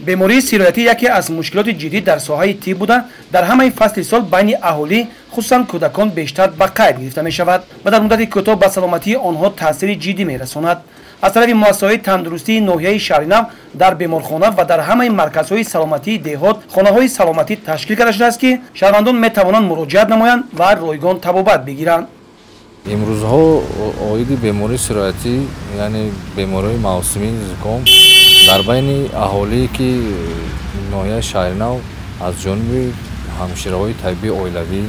Бемории сироятӣ яке аз мушкилоти ҷиддӣ дар соҳаи тиб буда, дар ҳамаи фасли сол байни аҳолӣ, хусусан кӯдакон, бештар ба қайд гирифта мешавад ва дар муддати кӯтоҳ ба саломатии онҳо таъсири ҷиддӣ мерасонад. Аз тарафи муассисаҳои тандурустии ноҳияи Шаҳринав дар беморхона ва дар ҳамаи марказҳои саломатии деҳот хонаҳои саломатӣ ташкил карда шудааст, ки шаҳрвандон метавонанд муроҷиат намоянд ва ройгон табобат бигиранд. Имрӯзҳо оиди бемории сироятӣ, яъне бемориҳои мавсимии зуком дар байни аҳолие, ки ноҳияи Шаҳринав аз ҷониби ҳамшираҳои табибии оилавӣ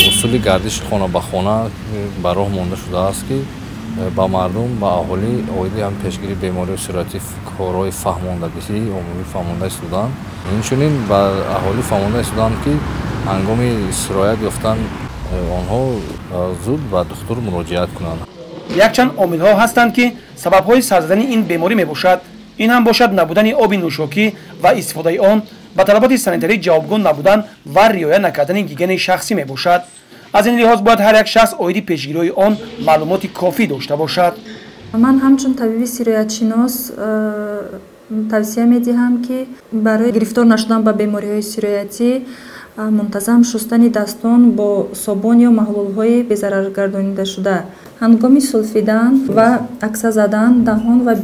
усули гардиши хона ба хона ба роҳ монда шудааст, ки ба мардум, ба аҳолӣ оиди ҳам пешгирии бемориҳои сироятӣ корҳои фаҳмондагӣ умумӣ фаҳмонда истоданд. Инчунин ба аҳолӣ фаҳмонда истоданд, ки ҳангоми сироят ёфтан онҳо зуд ба духтур муроҷиат кунанд. Якчанд омилҳо ҳастанд, ки сабабҳои сар задани ин беморӣ мебошад. Ин ҳам бошад набудани оби нӯшокӣ ва истифодаи он, ба талаботи санитарӣ ҷавобгӯ набудан ва риоя накардани гигиенаи шахсӣ мебошад. Аз ин лиҳоз бояд ҳар як шахс оиди пешгириҳои он маълумоти кофӣ дошта бошад. Ман ҳамчун табиби сироятшинос тавсия медиҳам, ки барои гирифтор нашудан ба бемориҳои сироятӣ мунтазам шустани дастон бо собун ё маҳлулҳои безараргардонидашуда, ҳангоми сулфидан ва акса задан даҳон ва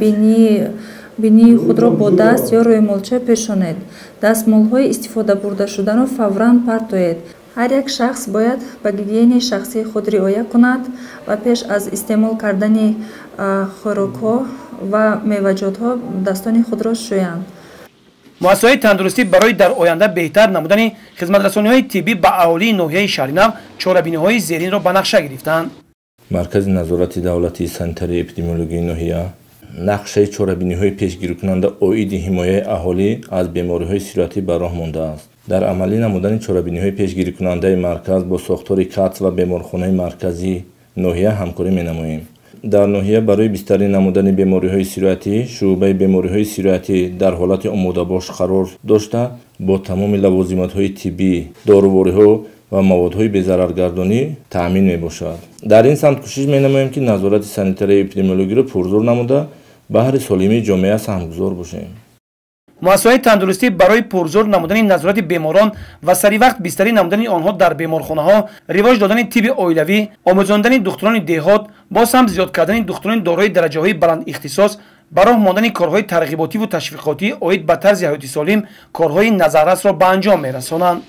бинии худро бо даст ё рӯймолча пешонед, дастмолҳои истифода бурдашударо фавран партоед. Ҳар як шахс бояд ба гигиенаи шахсии худ риоя кунад ва пеш аз истеъмол кардани хӯрокҳо ва меваҷотҳо дастони худро шӯянд. Муассисаҳои тандурустӣ барои дар оянда беҳтар намудани хизматрасониҳои тиббӣ ба аҳолии ноҳияи Шаҳринав чорабиниҳои зеринро ба нақша гирифтаанд. Маркази назорати давлатии санитарии эпидемиологияи ноҳия нақшаи чорабиниҳои пешгирикунанда оиди ҳимояи аҳолӣ аз бемориҳои сироятӣ ба роҳ мондааст. Дар амалӣ намудани чорабиниҳои пешгирикунандаи марказ бо сохтори КАЦ ва беморхонаи марказии ноҳия ҳамкорӣ менамоем. Дар ноҳия барои бистарӣ намудани бемориҳои сироятӣ шӯъбаи бемориҳои сироятӣ дар ҳолати омодабош қарор дошта, бо тамоми лавозимотҳои тиббӣ, дорувориҳо ва маводҳои безараргардонӣ таъмин мебошад. Дар ин самт кӯшиш менамоем, ки назорати санитарии эпидемиологиро пурзӯр намуда, баҳри солимии ҷомеа саҳмгузор бошем. Муассисаҳои тандурустӣ барои пурзӯр намудани назорати беморон ва саривақт бистарӣ намудани онҳо дар беморхонаҳо, ривоҷ додани тибби оилавӣ, омӯзондани духтурони деҳот, боз ҳам зиёд кардани духтурони дорои дараҷаҳои баландихтисос, ба роҳ мондани корҳои тарғиботиву ташвиқотӣ оид ба тарзи ҳаёти солим корҳои назаррасро ба анҷом мерасонанд.